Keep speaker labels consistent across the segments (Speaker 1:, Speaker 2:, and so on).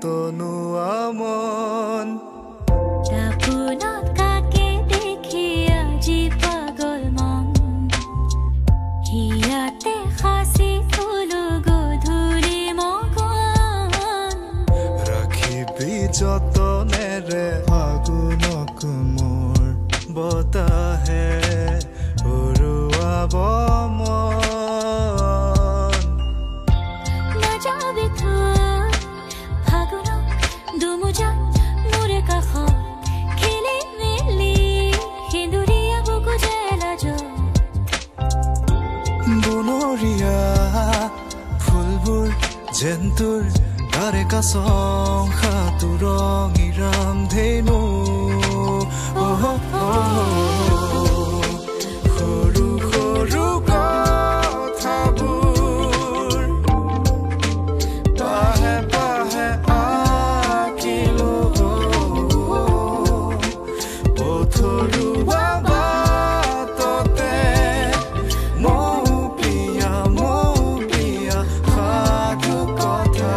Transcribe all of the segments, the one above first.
Speaker 1: তনুৱা মন।
Speaker 2: দাপোনত কাকে দেখি আজি পাগল মন, হিয়াতে সাঁচি থলো গধূলি মগন।
Speaker 1: ৰাখিবি যতনেৰে ফাগুনক মোৰ বতাহে উৰুৱাব মন।
Speaker 2: নাযাবি থৈ ফাগুনক দুমোজাত মোৰে কাষত, খেলি মেলি সেন্দুৰীয়া বুকু যে লাজত।
Speaker 1: বনৰীয়া ফুলবোৰ যেন তোৰ তাৰে কাছং সাঁতোৰঙী ৰামধেনু। সৰু সৰু কথাবোৰ পাহে পাহে আঁকিলো, পথৰুৱা বাটতে মৌপিয়া মৌপিয়া সাধু কথা।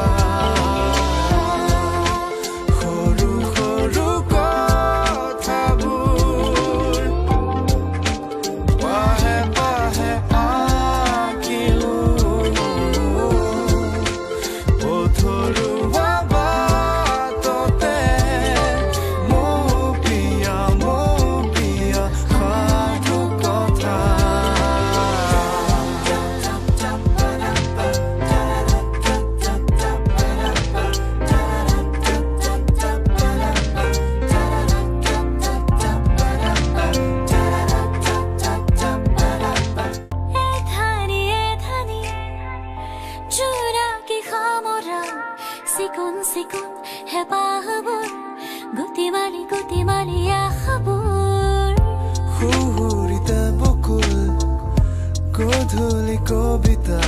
Speaker 1: সৰু সৰু কথাবোৰ পাহে পাহে আঁকিলো, পথৰুৱা বাটতে মৌপিয়া মৌপিয়া সাধু কথা।
Speaker 2: এধানি এধানি জোনাকী খামৰা, চিকুণ চিকুণ হেঁপাহবোৰ, গুটি মালি গুটি মালি আশাবোৰ।
Speaker 1: সুহুৰিতে বকুল গধূলি কবিতা,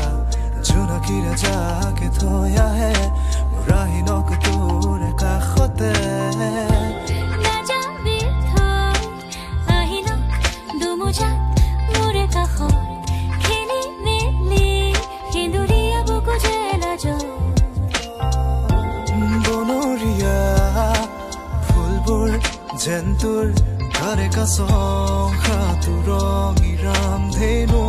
Speaker 1: জোনাকীৰে যাকে থৈ আহে মোৰ আহিনক তোৰ কাষতে।
Speaker 2: নাযাবি থৈ আহিনক দুমোজাত মোৰে কাষত, খেলি মেলি সেন্দুৰীয়া বুকু যে লাজত।
Speaker 1: বনৰীয়া ফুলবোৰ যেন তোৰ তাৰে কাছং সাঁতোৰঙী ৰামধেনু।